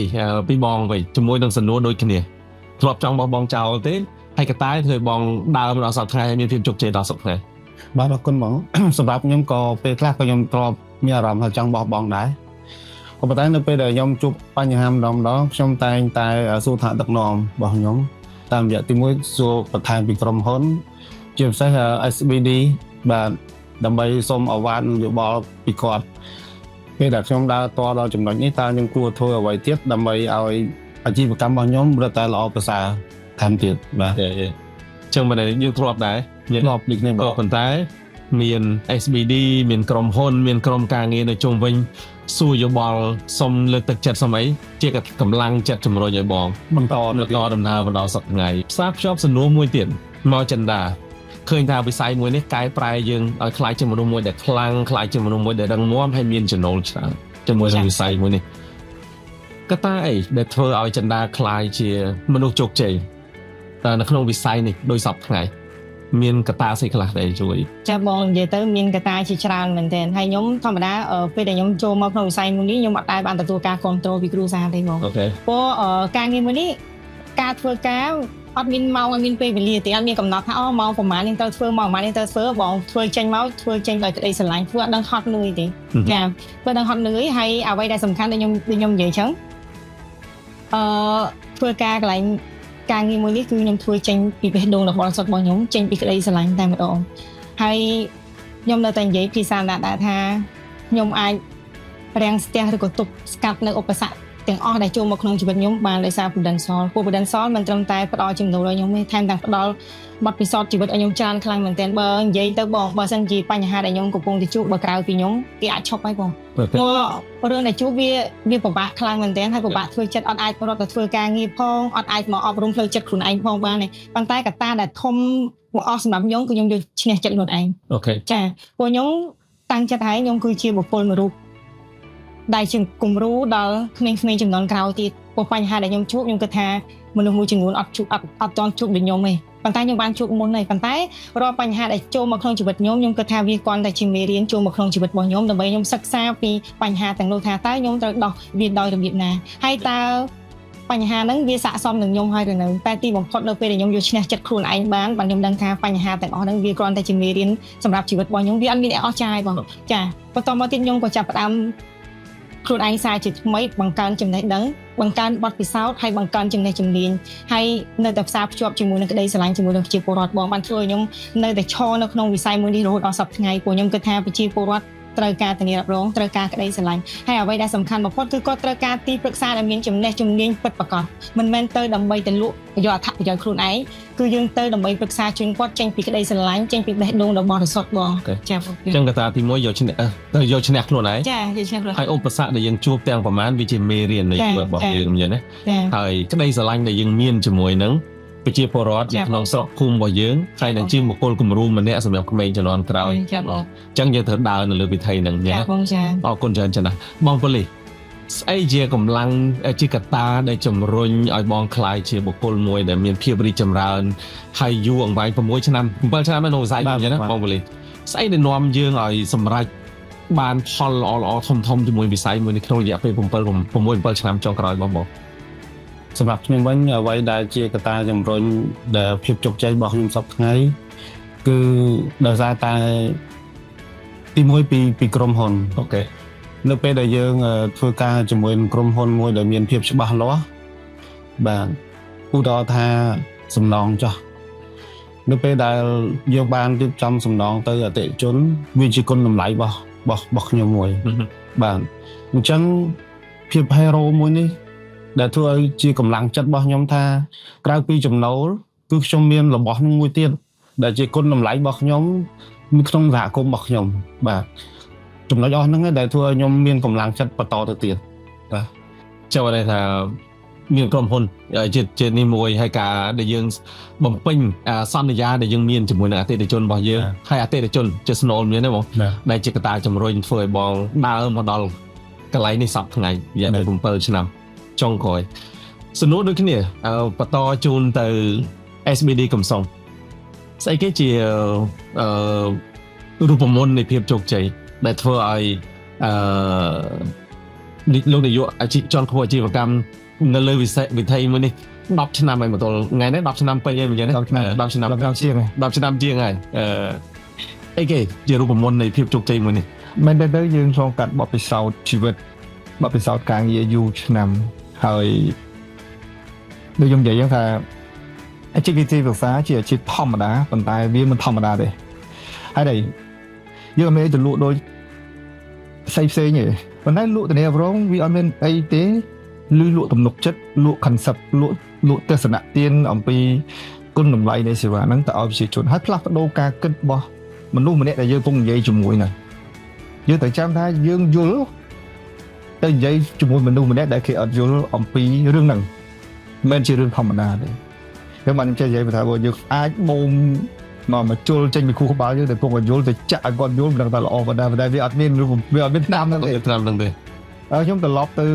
S1: ពីបងវិញជាមួយនឹងសំណួរដូចគ្នាធ្លាប់ចង់បោះបង់ចោលទេហើយកតាធ្វើឲ្យបងដើរមកដល់សប្តាហ៍ថ្ងៃហើយមានភាពជោគជ័យដល់សប្តាហ៍ថ្ងៃ
S5: បាទអរគុណបង សម្រាប់ខ្ញុំក៏ពេលខ្លះក៏ខ្ញុំធ្លាប់មានអារម្មណ៍ថាចង់បោះបង់ដែរក៏ប៉ុន្តែនៅពេលដែលខ្ញុំជួបបញ្ហាម្ដងម្ដងខ្ញុំតែងតែសួរថាដឹកនាំរបស់ខ្ញុំតាមរយៈទីមួយសួរបន្ថែមពីក្រុមហ៊ុនជាពិសេស SBD បាទដើម្បីសូមអាវ៉ាតនិងយោបល់ពីគាត់ពេលដែលខ្ញុំដើរតដល់ចំណុចនេះតើខ្ញុំគួរធ្វើអ្វីទៀតដើម្បីឲ្យអាជីវកម្មរបស់ខ្ញុំរឹតតែល្អប្រសើរថែមទៀតបាទ
S1: ទេចឹងមិនយើងធ្លាប់ដែរមាន
S5: ធ្លាប់ដូចគ្នាបង
S1: ក៏ប៉ុន្តែមាន SBD មានក្រុមហ៊ុនមានក្រុមការងារនៅជុំវិញសួរយោបល់សុំលើកទឹកចិត្តសុំអីជាកម្លាំងចិត្តជំរុញឲ្យបង
S5: បន្ត
S1: នៅកដំណើរបន្តសប្តាហ៍ថ្ងៃផ្សារភ្ជាប់សំណួរមួយទៀតមកចិន្តាឃើញថាវិស័យមួយនេះកែប្រែយើងឲ្យក្លាយជាមនុស្សមួយដែលខ្លាំងក្លាយជាមនុស្សមួយដែលរឹងមាំហើយមានចំណូលច្រើនជាមួយនឹងវិស័យមួយនេះកត្តាអីដែលធ្វើឲ្យចិន្តាក្លាយជាមនុស្សជោគជ័យតើនៅក្នុងវិស័យនេះដោយសពថ្ងៃមានកត្តាស្អីខ្លះដែលជួយ
S4: ចាបងនិយាយទៅមានកត្តាជាច្រើនមែនទែនហើយខ្ញុំធម្មតាពេលដែលខ្ញុំចូលមកក្នុងវិស័យមួយនេះខ្ញុំអត់ដែលបានទទួលការគ្រប់គ្រងពីគ្រួសារទេបង
S1: okay
S4: ព្រោះការងារមួយនេះការធ្វើការអត់មានម៉ោងអត់មានពេលវេលាទេអត់មានកំណត់ថាអូម៉ោងប្រហែលនេះត្រូវធ្វើម៉ោងប្រហែលនេះត្រូវធ្វើបងធ្វើចេញមកធ្វើចេញដោយក្តីស្រឡាញ់ធ្វើអត់ដឹងហត់នឿយទេចាធ្វើដឹងហត់នឿយហើយអ្វីដែលសំខាន់ដែលខ្ញុំនិយាយចឹងអឺធ្វើការកន្លែងការងារមួយនេះគឺខ្ញុំធ្វើចេញពីបេះដូងរបស់សុទ្ធរបស់ខ្ញុំចេញពីក្តីស្រឡាញ់តែម្ដងហើយខ្ញុំនៅតែនិយាយភាសាណាដែរថាខ្ញុំអាចរាំងស្ទះឬក៏ទប់ស្កាត់នៅឧបសគ្គទាំងអស់ដែលចូលមកក្នុងជីវិតខ្ញុំបានដោយសារ Prudential ព្រោះ Prudential មិនត្រឹមតែផ្ដល់ចំណូលឲ្យខ្ញុំទេថែមទាំងផ្ដល់បទពិសោធន៍ជីវិតឲ្យខ្ញុំច្រើនខ្លាំងមែនទែនបើនិយាយទៅបងបើសិនជាបញ្ហាដែលខ្ញុំកំពុងតែជួបបើក្រៅពីខ្ញុំគេអាចឈប់ហើយបងព្រោះរឿងដែលជួបវាពិបាកខ្លាំងមែនទែនហើយពិបាកធ្វើចិត្តអត់អាចរត់ទៅធ្វើការងារផងអត់អាចមកអប់រំផ្លូវចិត្តខ្លួនឯងផងបានទេប៉ុន្តែកត្តាដែលធំមកអស់សម្រាប់ខ្ញុំគឺខ្ញុំយកឈ្នះចិត្តខ្លួនឯង
S1: okay
S4: ចាព្រោះខ្ញុំតាំងចិត្តហើយខ្ញុំគឺជាបុគ្គលមួយរូបដែលជាគំរូដល់ក្មេងៗចំនួនក្រោយទៀតព្រោះបញ្ហាដែលខ្ញុំជួបខ្ញុំគិតថាមនុស្សមួយចំនួនអត់ជួបអត់ទាន់ជួបដូចខ្ញុំទេប៉ុន្តែខ្ញុំបានជួបមុនហើយប៉ុន្តែរាល់បញ្ហាដែលចូលមកក្នុងជីវិតខ្ញុំខ្ញុំគិតថាវាគ្រាន់តែជាមេរៀនចូលមកក្នុងជីវិតរបស់ខ្ញុំដើម្បីខ្ញុំសិក្សាពីបញ្ហាទាំងនោះថាតើខ្ញុំត្រូវដោះវាដោយរបៀបណាហើយតើបញ្ហាហ្នឹងវាស័ក្តិសមនឹងខ្ញុំហើយឬនៅតែទីបំផុតនៅពេលដែលខ្ញុំយកឈ្នះចិត្តខ្លួនឯងបានបានខ្ញុំដឹងថាបញ្ហាទាំងអស់ហ្នឹងវាគ្រាន់តែជាមេរៀនសម្រាប់ជីវិតរបស់ខ្ញុំវាអត់មានអីអស្ចារ្យបងចាបន្តមកទៀតខ្ញុំក៏ចាប់ផ្ដើមខ្លួនឯងសារជាថ្មីបង្កើនចំណេះដឹងបង្កើនបទពិសោធន៍ហើយបង្កើនចំណេះជំនាញហើយនៅតែផ្សារភ្ជាប់ជាមួយនឹងក្តីស្រឡាញ់ជាមួយនឹងប្រជាពលរដ្ឋបងបានធ្វើឲ្យខ្ញុំនៅតែឈរនៅក្នុងវិស័យមួយនេះរហូតដល់សប្តាហ៍ថ្ងៃព្រោះខ្ញុំគិតថាប្រជាពលរដ្ឋត្រូវការធានារ៉ាប់រងត្រូវការក្តីស្រឡាញ់ហើយអ្វីដែលសំខាន់បំផុតគឺគាត់ត្រូវការទីប្រឹក្សាដែលមានចំណេះជំនាញពិតប្រាកដមិនមែនទៅដើម្បីទៅលក់យកអត្ថប្រយោជន៍ខ្លួនឯងគឺយើងទៅដើម្បីប្រឹក្សាជូនគាត់ចេញពីក្តីស្រឡាញ់ចេញពីបេះដូងរបស់រសុទ្ធបងចាបង
S1: អញ្ចឹងកត្តាទី1យកឈ្នះទៅយកឈ្នះខ្លួនឯង
S4: ចាយកឈ្នះខ្លួន
S1: ហើយឧបសគ្គដែលយើងជួបទាំងប្រមាណវាជាមេរៀននៃជីវិតរបស់យើងមែនទេ
S4: ចា
S1: ហើយក្តីស្រឡាញ់ដែលយើងមានជាមួយនឹងប្រជាពលរដ្ឋ
S4: ចា
S1: នៅក្នុងស្រុកភូមិរបស់យើងហើយនឹងជាបុគ្គលគំរូម្នាក់សម្រាប់ក្មេងជំនាន់ក្រោយ
S4: ចាបង
S1: អញ្ចឹងយើងត្រូវដើរនៅលើវិថីហ្នឹង
S4: ចា
S1: ណា
S4: បងចា
S1: អរគុណច្រើនចាស់ណាស់បងប៉ូលីសស្អីជាកម្លាំងជាកត្តាដែលជំរុញឲ្យបងក្លាយជាបុគ្គលមួយដែលមានភាពរីកចម្រើនហើយយូរអង្វែង6ឆ្នាំ7ឆ្នាំនៅក្នុងវិស័យ
S5: បាទ
S1: អញ្ចឹងណា
S5: បាទ
S1: បងប៉ូលីសស្អីដែលនាំយើងឲ្យសម្រេចបានផលល្អល្អធំធំជាមួយវិស័យមួយនេះក្នុងរយៈពេល7 6 7ឆ្នាំចុងក្រោយបងបង
S5: សម្រាប់ខ្ញុំវិញអ្វីដែលជាកត្តាជំរុញដែលភាពជោគជ័យរបស់ខ្ញុំសប្តាហ៍ថ្ងៃគឺដោយសារតែទីមួយពីក្រុមហ៊ុន
S1: okay
S5: នៅពេលដែលយើងធ្វើការជាមួយនឹងក្រុមហ៊ុនមួយដែលមានភាពច្បាស់លាស់បាទឧទាហរណ៍ថាសំណងចោះនៅពេលដែលយើងបានរៀបចំសំណងទៅអតិថិជនវាជាគុណតម្លៃរបស់ខ្ញុំមួយ បាទអញ្ចឹងភាព hero មួយនេះដែលធ្វើឲ្យជាកម្លាំងចិត្តរបស់ខ្ញុំថាក្រៅពីចំណូលគឺខ្ញុំមានរបស់នឹងមួយទៀតដែលជាគុណតម្លៃរបស់ខ្ញុំនៅក្នុងសហគមន៍របស់ខ្ញុំបាទចំណុចអស់ហ្នឹងឯងដែលធ្វើឲ្យខ្ញុំមានកម្លាំងចិត្តបន្តទៅទៀត
S1: ចូលន័យថា មានក្រុមហ៊ុនជានេះមួយហើយការដែលយើងបំពេញសន្យាដែលយើងមានជាមួយនឹងអតិថិជនរបស់យើងហើយអតិថិជនជាស្នូលមានទេបងដែលជាកត្តាជំរុញធ្វើឲ្យបងដើរមកដល់កន្លែងនេះសប្តាហ៍ថ្ងៃរយៈពេល7ឆ្នាំចុងក្រោយសំណួរដូចគ្នាបន្តជូនទៅ SBD កំសុងស្អីគេជាអឺរូបមន្តនៃភាពជោគជ័យដែលធ្វើឲ្យអឺលោកនាយកអាជីពជាន់ខ្ពស់អាជីវកម្មនៅលើវិស័យវិថីមួយនេះ10ឆ្នាំហើយមកទល់ថ្ងៃនេះ10ឆ្នាំពេញហើយមិនចឹងទេ
S2: 10ឆ្នាំ
S1: 10ឆ្នាំ
S2: 10ឆ្នាំជាងហើយ
S1: 10ឆ្នាំជាងហើយអឺអីគេជារូបមន្តនៃភាពជោគជ័យមួយនេះ
S2: មែនតើទៅយើងឆ្លងកាត់បទពិសោធន៍ជីវិតបទពិសោធន៍ការងារយូរឆ្នាំហើយដូចខ្ញុំនិយាយហ្នឹងថាអាជីពវិទ្យាភាសាជាអាជីពធម្មតាប៉ុន្តែវាមិនធម្មតាទេហើយដែរយើងអត់មានអីទៅលក់ដូចផ្សេងផ្សេងទេប៉ុន្តែលក់ធានារ៉ាប់រងវាអត់មានអីទេឬលក់ទំនុកចិត្តលក់ concept លក់លក់ទស្សនៈទានអំពីគុណតម្លៃនៃសេវាហ្នឹងទៅឲ្យប្រជាជនហើយផ្លាស់ប្ដូរការគិតរបស់មនុស្សម្នាក់ដែលយើងកំពុងនិយាយជាមួយហ្នឹងយើងត្រូវចាំថាយើងយល់ទៅនិយាយជាមួយមនុស្សម្នាក់ដែលគេអត់យល់អំពីរឿងហ្នឹងមិនមែនជារឿងធម្មតាទេខ្ញុំបានខ្ញុំចេះនិយាយថាបើយើងអាចបូមមកមកជុលចេញពីខួរក្បាលយើងតែពុកឲ្យយល់ទៅចាក់ឲ្យគាត់យល់មិនដឹងថាល្អប៉ុណ្ណាប៉ុន្តែវាអត់មានវាអត់មានឆ្នាំហ្នឹងទេ
S1: ឆ្នាំហ្នឹងទេ
S2: ហើយខ្ញុំត្រឡប់ទៅ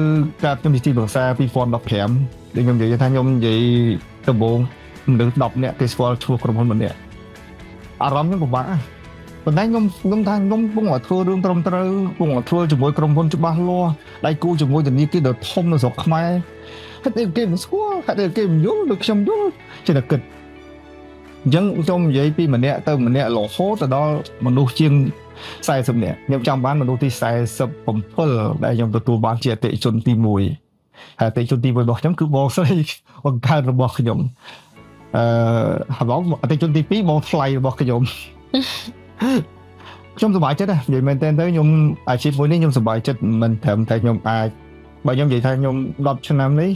S2: កាលខ្ញុំជាទីប្រឹក្សា2015ដែលខ្ញុំនិយាយថាខ្ញុំនិយាយដំបូងមនុស្ស10នាក់គេស្គាល់ឈ្មោះក្រុមហ៊ុនម្នាក់អារម្មណ៍ខ្ញុំពិបាកណាស់ប៉ុន្តែខ្ញុំខ្ញុំថាខ្ញុំកំពុងតែធ្វើរឿងត្រឹមត្រូវកំពុងតែធ្វើជាមួយក្រុមហ៊ុនច្បាស់លាស់ដៃគូជាមួយធនាគារដ៏ធំនៅស្រុកខ្មែរហេតុអីគេមិនស្គាល់ហេតុអីគេមិនយល់ដូចខ្ញុំយល់ចេះតែគិតអញ្ចឹងខ្ញុំនិយាយពីម្នាក់ទៅម្នាក់រហូតទៅដល់មនុស្សជាង40នាក់ខ្ញុំចាំបានមនុស្សទី47ដែលខ្ញុំទទួលបានជាអតិថិជនទី1ហើយអតិថិជនទី1របស់ខ្ញុំគឺបងស្រីបង្កើតរបស់ខ្ញុំអឺហើយបងអតិថិជនទី2បងថ្លៃរបស់ខ្ញុំ ខ្ញុំសប្បាយចិត្តណាស់និយាយមែនទែនទៅខ្ញុំអាជីពមួយនេះខ្ញុំសប្បាយចិត្តមិនត្រឹមតែខ្ញុំអាចបើខ្ញុំនិយាយថាខ្ញុំ10ឆ្នាំនេះ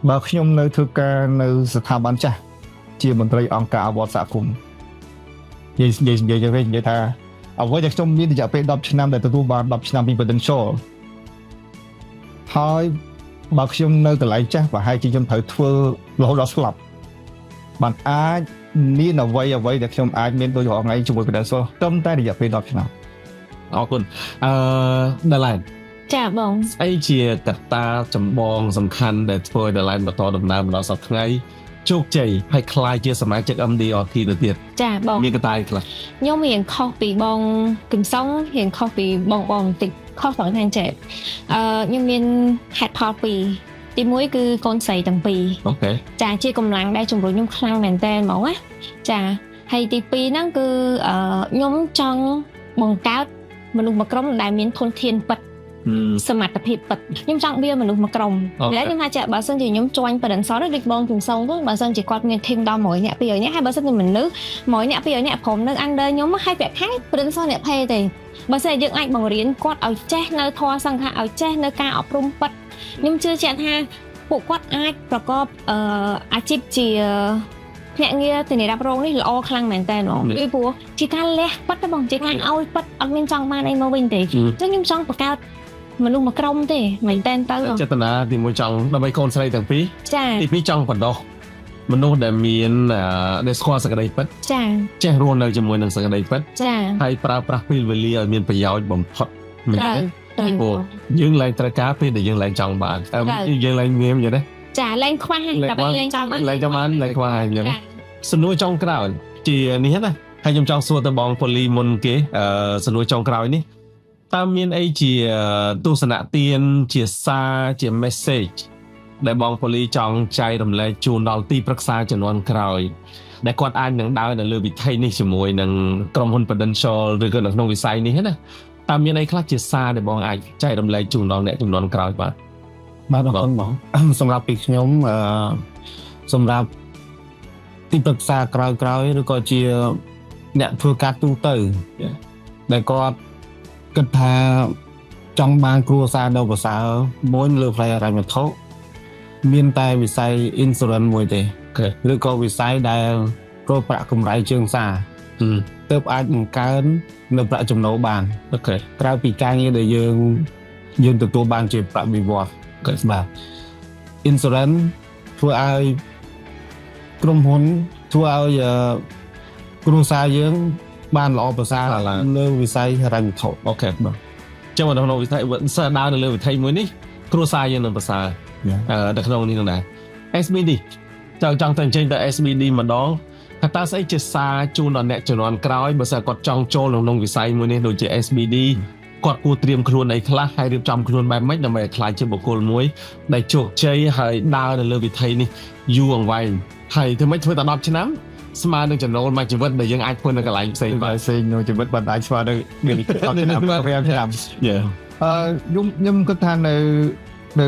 S2: បើខ្ញុំនៅធ្វើការនៅស្ថាប័នចាស់ជាមន្ត្រីអង្គការអវត្តសហគមន៍និយាយនិយាយនិយាយវិញនិយាយថាអ្វីដែលខ្ញុំមានរយៈពេល10ឆ្នាំដែលទទួលបាន10ឆ្នាំពី Prudential ហើយបើខ្ញុំនៅកន្លែងចាស់ប្រហែលជាខ្ញុំត្រូវធ្វើរហូតដល់ស្លាប់បានអាចមានអ្វីអ្វីដែលខ្ញុំអាចមានដូចរាល់ថ្ងៃជាមួយ Prudential ត្រឹមតែរយៈពេល10ឆ្នាំ
S1: អរគុណអឺដាឡែន
S3: ចាបង
S1: ស្អីជាកត្តាចម្បងសំខាន់ដែលធ្វើឲ្យដាឡែនបន្តដំណើរមកដល់សប្តាហ៍ថ្ងៃជោគជ័យហើយក្លាយជាសមាជិក MDRT ទៅទៀត
S3: ចាបង
S1: មានកត្តាអីខ្លះ
S3: ខ្ញុំរៀងខុសពីបងគឹមសុងរៀងខុសពីបងបងបន្តិចខុសត្រង់ថាចេះអឺខ្ញុំមានហេតុផលពីរទីមួយគឺកូនស្រីទាំងពីរ
S1: okay
S3: ចាជាកម្លាំងដែលជំរុញខ្ញុំខ្លាំងមែនតើហ្មងណាចាហើយទី2ហ្នឹងគឺអឺខ្ញុំចង់បង្កើតមនុស្សមួយក្រុមដែលមានធនធានពិត សមត្ថភាពពិតខ្ញុំចង់វាមនុស្សមួយក្រុម
S1: okay
S3: តែខ្ញុំថាចាបើសិនជាខ្ញុំជួញប្រដិនសដូចបងជំសងទៅបើសិនជាគាត់មាន team ដល់100នាក់200នាក់ហើយបើសិនជាមនុស្ស100នាក់200នាក់ព្រមនៅ under ខ្ញុំហើយប្រាក់ខែប្រដិនសអ្នក pay ទេបើសិនជាយើងអាចបង្រៀនគាត់ឲ្យចេះនៅធម៌សង្ឃៈឲ្យចេះនៅការអប់រំពិតខ្ញុំជឿជាក់ថាពួកគាត់អាចប្រកបអឺអាជីពជាភ្នាក់ងារធានារ៉ាប់រងនេះល្អខ្លាំងមែនតើហ្មងពីព្រោះជាការលះពិតទេបងជាការឲ្យពិតអត់មានចង់បានអីមកវិញទេ អញ្ចឹងខ្ញុំចង់បង្កើតមនុស្សមួយក្រុមទេមែនតើទៅ
S1: ចេតនាទីមួយចង់ដើម្បីកូនស្រីទាំងពីរ
S3: ចា
S1: ទីពីរចង់បណ្ដោះមនុស្សដែលមានអឺដែលស្គាល់សក្តីពិត
S3: ចា
S1: ចេះរស់នៅជាមួយនឹងសក្តីពិត
S3: ចា
S1: ហើយប្រើប្រាស់ពេលវេលាឲ្យមានប្រយោជន៍បំផុតមែន
S3: ត្រូវ
S1: ទេ
S3: ត្រូវ
S1: ព្រោះយើងឡើងត្រូវការពេលដែលយើងឡើងចង់បានតែយើងឡើងងៀមយ៉ាងនេះ
S3: ចាលែងខ្វះហើយតែលែងចង់បាន
S1: ឡើងចង់បានឡើងខ្វះហើយអញ្ចឹង
S3: ចា
S1: សំណួរចុងក្រោយជានេះណាហើយខ្ញុំចង់សួរទៅបងប៉ូលីមុនគេអឺសំណួរចុងក្រោយនេះតើមានអីជាទស្សនៈទានជាសារជា message ដែលបងប៉ូលីចង់ចែករំលែកជូនដល់ទីប្រឹក្សាជំនាន់ក្រោយដែលគាត់អាចនឹងដើរនៅលើវិថីនេះជាមួយនឹងក្រុមហ៊ុន Prudential ឬក៏នៅក្នុងវិស័យនេះណាតើមានអីខ្លះជាសារដែលបងអាចចែករំលែកជូនដល់អ្នកជំនាន់ក្រោយបាទ
S5: បាទអរគុណបង សម្រាប់ពីខ្ញុំអឺសម្រាប់ទីប្រឹក្សាក្រោយក្រោយឬក៏ជាអ្នកធ្វើការទូទៅ
S1: Yeah.
S5: ដែលគាត់គិតថាចង់បានគ្រួសារដ៏ប្រសើរមួយលើផ្នែកហិរញ្ញវត្ថុមានតែវិស័យ insurance មួយទេ
S1: okay
S5: ឬក៏វិស័យដែលរកប្រាក់កម្រៃជើងសារទើបអាចបង្កើននៅប្រាក់ចំណូលបាន
S1: okay
S5: ក្រៅពីការងារដែលយើងយើងទទួលបានជាប្រាក់បៀវត្ស
S1: okay
S5: បាទ insurance ធ្វើឲ្យក្រុមហ៊ុនធ្វើឲ្យគ្រួសារយើងបានល្អប្រសើរលើវិស័យហិរញ្ញវត្ថុ
S1: Okay បាទចឹងនៅក្នុងវិស័យសិស្សដើរនៅលើវិថីមួយនេះគ្រួសារយើងនឹងប្រសើរនៅក្នុងនេះនឹងដែរ SBD ចង់ចង់ទៅអញ្ជើញទៅ SBD ម្ដងថាតើស្អីជាសារជូនដល់អ្នកជំនាន់ក្រោយបើសិនគាត់ចង់ចូលក្នុងវិស័យមួយនេះដូចជា SBD គាត់គួរត្រៀមខ្លួនអីខ្លះហើយរៀបចំខ្លួនបែបម៉េចដើម្បីឲ្យក្លាយជាបុគ្គលមួយដែលជោគជ័យហើយដើរនៅលើវិថីនេះយូរអង្វែងហើយធ្វើម៉េចធ្វើតែ10ឆ្នាំស្មើនឹងចំណូលមួយជីវិតដែលយើងអាចធ្វើនៅកន្លែងផ្សេង
S2: បាទផ្សេងនៅជីវិតបានអាចស្មើនឹង10ឆ្នាំ5ឆ្នាំ
S1: Yeah.
S2: ខ្ញុំគិតថានៅ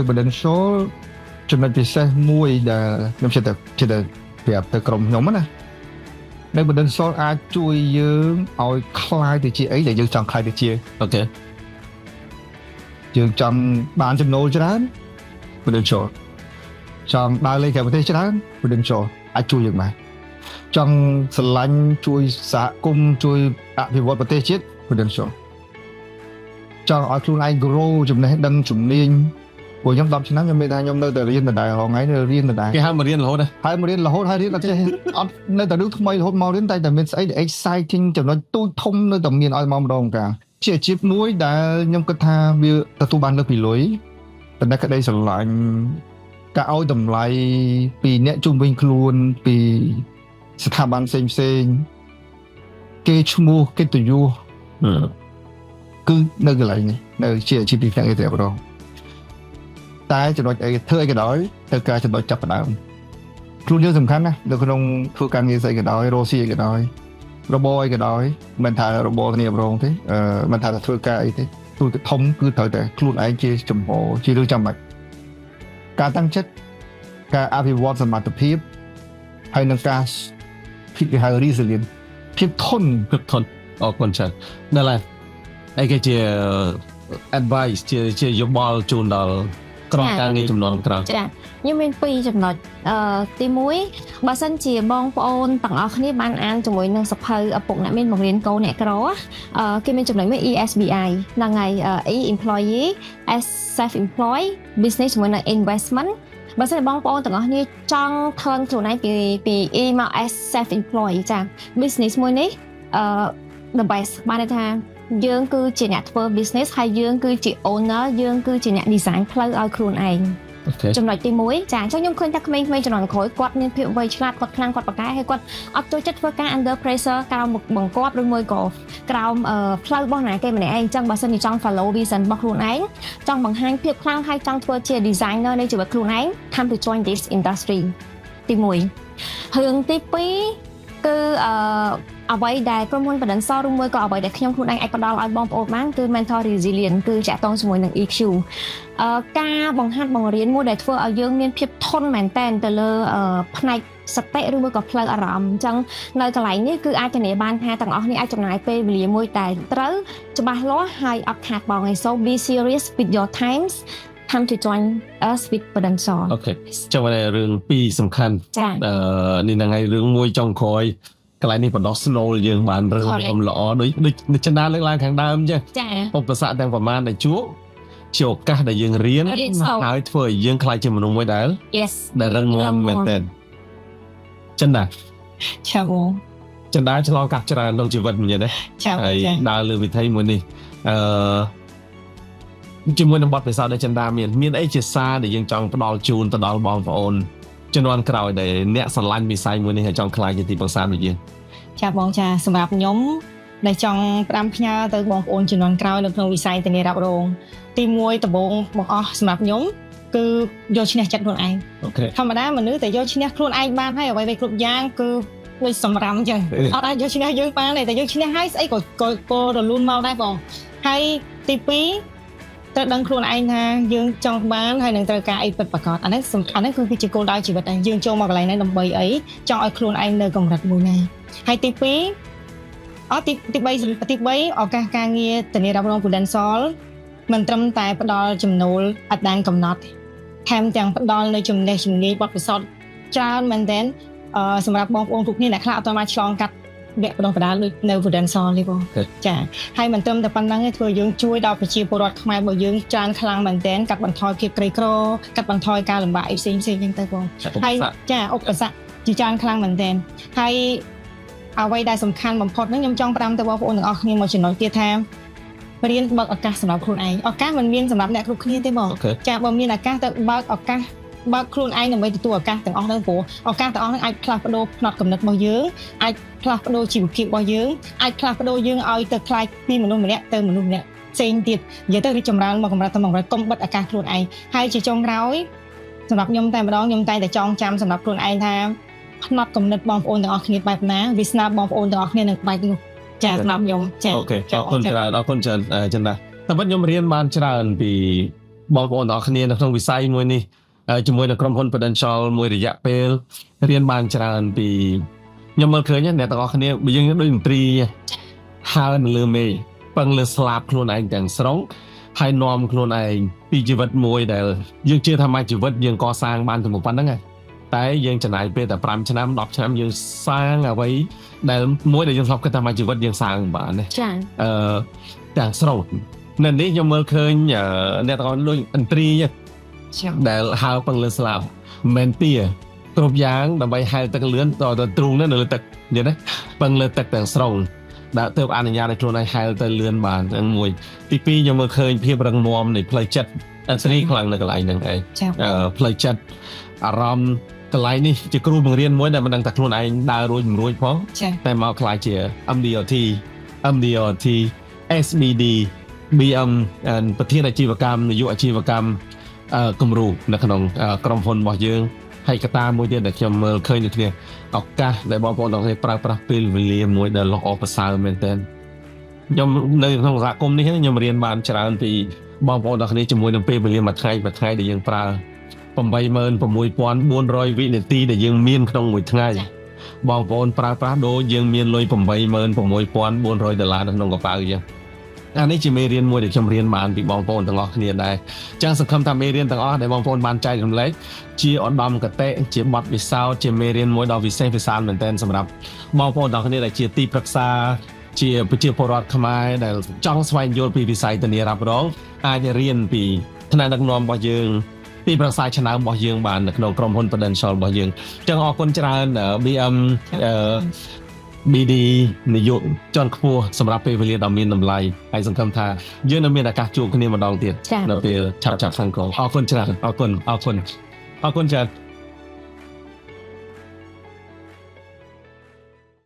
S2: Prudential ចំណុចពិសេសមួយដែលខ្ញុំចេះតែប្រាប់ទៅក្រុមខ្ញុំណានៅ Prudential អាចជួយយើងឲ្យក្លាយទៅជាអីដែលយើងចង់ក្លាយទៅជា
S1: Okay.
S2: យើងចង់បានចំណូលច្រើន Prudential ចង់ដើរលេងក្រៅប្រទេសច្រើន Prudential អាចជួយយើងបានចង់ស្រឡាញ់ជួយសហគមន៍ជួយអភិវឌ្ឍប្រទេសជាតិ Prudential ចង់ឲ្យខ្លួនឯង grow ចំណេះដឹងជំនាញព្រោះខ្ញុំ10ឆ្នាំខ្ញុំមានថាខ្ញុំនៅតែរៀនដដែលរាល់ថ្ងៃនៅរៀនដដែល
S1: គេហៅមករៀនរហូតណា
S2: ហើយមករៀនរហូតហើយរៀនអត់ចេះអត់នៅតែរឿងថ្មីរហូតមករៀនតែតែមានស្អីដែល exciting ចំណុចទូចធំនៅតែមានឲ្យមកម្ដងកាលជាអាជីពមួយដែលខ្ញុំគិតថាវាទទួលបានលើសពីលុយប៉ុន្តែក្តីស្រឡាញ់ការឲ្យតម្លៃពីអ្នកជុំវិញខ្លួនពីស្ថាប័នផ្សេងផ្សេងគេឈ្មោះកិត្តិយសគឺនៅកន្លែងនេះនៅជាអាជីពទីផ្សារគេតែម្ដងតែចំណុចអីធ្វើអីក៏ដោយត្រូវការចំណុចចាប់ផ្ដើមខ្លួនយើងសំខាន់ណាស់នៅក្នុងធ្វើការងារស្អីក៏ដោយរកស៊ីអីក៏ដោយរបរអីក៏ដោយមិនថារបរធានារងទេមិនថាធ្វើការអីទេទូទៅធំគឺត្រូវតែខ្លួនឯងជាចំហជារឿងចាំបាច់ការតាំងចិត្តការអភិវឌ្ឍសមត្ថភាពហើយនឹងការភាពគេហៅ resilient ភាពធន់
S1: ភាពធន់អរគុណច្រើនដល់ហើយអីគេជា advice ជាយោបល់ជូនដល់ក្រុមការងារចំនួនក្រោយ
S3: ចាខ្ញុំមាន2ចំណុចទី1បើសិនជាបងប្អូនទាំងអស់គ្នាបានអានជាមួយនឹងសភៅឪពុកអ្នកមានបង្រៀនកូនអ្នកក្រគេមានចំណុចមួយ ESBI ហ្នឹងហើយ E employee S self employed business ជាមួយនឹង investment បើសិនជាបងប្អូនទាំងអស់គ្នាចង់ turn ខ្លួនឯងពី E មក S self employed ចា business មួយនេះthe best បានន័យថាយើងគឺជាអ្នកធ្វើ business ហើយយើងគឺជា owner យើងគឺជាអ្នក design ផ្លូវឲ្យខ្លួនឯង
S1: Okay.
S3: ចំណុចទី1ចាអញ្ចឹងខ្ញុំឃើញថាក្មេងៗជំនាន់ក្រោយគាត់មានភាពវៃឆ្លាតគាត់ខ្លាំងគាត់ប្រកែហើយគាត់អត់ចូលចិត្តធ្វើការ under pressure ក្រោមបង្គាប់ឬមួយក៏ក្រោមផ្លូវរបស់ណាគេម្នាក់ឯងអញ្ចឹងបើសិនជាចង់ follow vision របស់ខ្លួនឯងចង់បង្ហាញភាពខ្លាំងហើយចង់ធ្វើជា designer នៃជីវិតខ្លួនឯង come to join this industry ទី1រឿងទី2គឺអ្វីដែលក្រុមហ៊ុន Prudential ឬមួយក៏អ្វីដែលខ្ញុំខ្លួនឯងអាចផ្ដល់ឲ្យបងប្អូនបានគឺ mental resilience គឺចាក់តងជាមួយនឹង EQ ការបង្ហាត់បង្រៀនមួយដែលធ្វើឲ្យយើងមានភាពធន់មែនតែនទៅលើផ្នែកសតិឬមួយក៏ផ្លូវអារម្មណ៍អញ្ចឹងនៅកន្លែងនេះគឺអាចធានាបានថាទាំងអស់គ្នាអាចចំណាយពេលវេលាមួយតែត្រូវច្បាស់លាស់ហើយអត់ខាតបង់ឯង so be serious with your times, come to join us with Prudential.
S1: Okay ចឹងបានរឿងពីរសំខាន់
S3: ចា៎
S1: នេះហ្នឹងហើយរឿងមួយចុងក្រោយកន្លែងនេះបណ្ដោះ snow យើងបានរឿងល្អដូចដូចចិន្តាលើកឡើងខាងដើមអញ្ចឹង
S3: ចា៎
S1: ឧបសគ្គទាំងប្រមាណដែលជួបជាឱកាសដែលយើងរៀន
S3: រៀនសូត្រ
S1: ហើយធ្វើឲ្យយើងក្លាយជាមនុស្សមួយដែល
S3: Yes.
S1: ដែលរឹងមាំមែនទែនចិន្តា
S4: ឆាបង
S1: ចិន្តាឆ្លងកាត់ច្រើនក្នុងជីវិតមែនទេ
S4: ឆាបង
S1: ហើយ
S4: ចា
S1: ដើរលើវិថីមួយនេះជាមួយនឹងបទពិសោធន៍ដែលចិន្តាមានមានអីជាសារដែលយើងចង់ផ្ដល់ជូនទៅដល់បងប្អូនជំនាន់ក្រោយដែលអ្នកស្រឡាញ់វិស័យមួយនេះហើយចង់ក្លាយជាទីប្រឹក្សាដូចយើង
S4: ចាបងចាសម្រាប់ខ្ញុំដែលចង់ផ្ដាំផ្ញើទៅបងប្អូនជំនាន់ក្រោយនៅក្នុងវិស័យធានារ៉ាប់រងទី1ដំបូងបង្អស់សម្រាប់ខ្ញុំគឺយកឈ្នះចិត្តខ្លួនឯង
S1: Okay.
S4: ធម្មតាមនុស្សតែយកឈ្នះខ្លួនឯងបានហើយអ្វីៗគ្រប់យ៉ាងគឺដូចសម្រាំចឹងអត់អាចយកឈ្នះយើងបានទេតែយកឈ្នះហើយស្អីក៏រលូនមកដែរបងហើយទី2ត្រូវដឹងខ្លួនឯងថាយើងចង់បានហើយនឹងត្រូវការអីពិតប្រាកដអានេះសំខាន់ហ្នឹងគឺជាគោលដៅជីវិតដែរយើងចូលមកកន្លែងហ្នឹងដើម្បីអីចង់ឲ្យខ្លួនឯងនៅកម្រិតមួយណាហើយទី2អត់ទី3ទី3ឱកាសការងារធានារ៉ាប់រង Prudential មិនត្រឹមតែផ្ដល់ចំណូលអត់ដានកំណត់ថែមទាំងផ្ដល់នៅចំណេះជំនាញបទពិសោធន៍ច្រើនមែនទែនសម្រាប់បងប្អូនគ្រប់គ្នាអ្នកខ្លះអត់ទាន់បានឆ្លងកាត់ វគ្គបណ្ដុះបណ្ដាលដូចនៅ Prudential នេះបងចាហើយមិនត្រឹមតែប៉ុណ្្នឹងទេធ្វើយើងជួយដល់ប្រជាពលរដ្ឋខ្មែររបស់យើងច្រើនខ្លាំងមែនទែនកាត់បន្ថយភាពក្រីក្រកាត់បន្ថយការលំបាកអីផ្សេងផ្សេងចឹងទៅបង ហើយចាឧបសគ្គជាច្រើនខ្លាំងមែនទែនហើយអ្វីដែលសំខាន់បំផុតហ្នឹងខ្ញុំចង់ផ្ដាំទៅបងប្អូនទាំងអស់គ្នាមួយចំណុចទៀតថារៀនបើកឱកាសសម្រាប់ខ្លួនឯងឱកាសមិនមានសម្រាប់អ្នកគ្រប់គ្នាទេបង ចាបើមានឱកាសទៅបើកឱកាសបើកខ្លួនឯងដើម្បីទទួលឱកាសទាំងអស់ហ្នឹងព្រោះឱកាសទាំងអស់ហ្នឹងអាចផ្លាស់ប្ដូរផ្នត់គំនិតរបស់យើងអាចផ្លាស់ប្ដូរជីវភាពរបស់យើងអាចផ្លាស់ប្ដូរយើងឲ្យទៅក្លាយពីមនុស្សម្នាក់ទៅមនុស្សម្នាក់ផ្សេងទៀតនិយាយទៅរីកចម្រើនមកកម្រិតទៅមកកម្រិតកុំបិទឱកាសខ្លួនឯងហើយជាចុងក្រោយសម្រាប់ខ្ញុំតែម្ដងខ្ញុំតែងតែចងចាំសម្រាប់ខ្លួនឯងថាផ្នត់គំនិតបងប្អូនទាំងអស់គ្នាបែបណាវាសនាបងប្អូនទាំងអស់គ្នានឹងបែបនោះចាសម្រាប់ខ្ញុំចា
S1: Okay អរគុណច្រើនអរគុណច្រើនអឺចិនដាតែពិតខ្ញុំរៀនបានច្រើនពីបងប្អូនទាំងអស់គ្នានៅក្នុងវិស័យមួយនេះជាមួយនឹងក្រុមហ៊ុន Prudential មួយរយៈពេលរៀនបានច្រើនពីខ្ញុំមើលឃើញអ្នកទាំងអស់គ្នាបើយើងដូចមន្ត្រីហើរនៅលើមេឃពឹងលើស្លាបខ្លួនឯងទាំងស្រុងហើយនាំខ្លួនឯងពីជីវិតមួយដែលយើងជឿថាមួយជីវិតយើងកសាងបានទៅប៉ុណ្្នឹងហើយតែយើងចំណាយពេលតែ5ឆ្នាំ10ឆ្នាំយើងសាងអ្វីដែលមួយដែលយើងធ្លាប់គិតថាមួយជីវិតយើងសាងមិនបានទេ
S3: ចា
S1: ទាំងស្រុងនៅនេះខ្ញុំមើលឃើញអ្នកទាំងអស់ដូចឥន្ទ្រី
S4: ចា
S1: ដែលហើរពឹងលើស្លាបមិនមែនទាគ្រប់យ៉ាងដើម្បីហែលទឹកលឿនតទៅទ្រូងនៅលើទឹកនិយាយណាពឹងលើទឹកទាំងស្រុងដែលទើបអនុញ្ញាតឲ្យខ្លួនឯងហែលទៅលឿនបានទាំងមួយទីពីរខ្ញុំមើលឃើញភាពរឹងមាំនៃផ្លូវចិត្តឥន្ទ្រីខ្លាំងនៅកន្លែងហ្នឹងឯង
S4: ចា
S1: ផ្លូវចិត្តអារម្មណ៍កន្លែងនេះជាគ្រូបង្រៀនមួយដែលមិនដឹងថាខ្លួនឯងដើររួចមិនរួចផង
S4: ចា
S1: តែមកក្លាយជា MDRT MDRT SBD BM ប្រធានអាជីវកម្មនាយកអាជីវកម្មគំរូនៅក្នុងក្រុមហ៊ុនរបស់យើងហើយកត្តាមួយទៀតដែលខ្ញុំមើលឃើញដូចគ្នាឱកាសដែលបងប្អូនទាំងគ្នាប្រើប្រាស់ពេលវេលាមួយដែលល្អប្រសើរមែនទែនខ្ញុំនៅក្នុងសហគមន៍នេះខ្ញុំរៀនបានច្រើនពីបងប្អូនទាំងគ្នាជាមួយនឹងពេលវេលាមួយថ្ងៃមួយថ្ងៃដែលយើងប្រើ86,400វិនាទីដែលយើងមានក្នុងមួយថ្ងៃបងប្អូនប្រើប្រាស់ដូចយើងមានលុយ86,400ដុល្លារនៅក្នុងកប៉ៅអញ្ចឹងអានេះជាមេរៀនមួយដែលខ្ញុំរៀនបានពីបងប្អូនទាំងអស់គ្នាដែរអញ្ចឹងសង្ឃឹមថាមេរៀនទាំងអស់ដែលបងប្អូនបានចែករំលែកជាឧត្តមគតិជាបទពិសោធន៍ជាមេរៀនមួយដ៏វិសេសវិសាលមែនទែនសម្រាប់បងប្អូនទាំងអស់គ្នាដែលជាទីប្រឹក្សាជាប្រជាពលរដ្ឋខ្មែរដែលចង់ស្វែងយល់ពីវិស័យធានារ៉ាប់រងអាចរៀនពីថ្នាក់ដឹកនាំរបស់យើងទីប្រឹក្សាឆ្នើមរបស់យើងបាននៅក្នុងក្រុមហ៊ុន Prudential របស់យើងអញ្ចឹងអរគុណច្រើន BM BD នាយកជាន់ខ្ពស់សម្រាប់ពេលវេលាដ៏មានតម្លៃហើយសង្ឃឹមថាយើងនឹងមានឱកាសជួបគ្នាម្ដងទៀត
S3: ចា
S1: នៅពេលឆាប់ៗខាងក្រោយអរគុណច្រើនអរគុណអរគុណអរគុណច្រើន។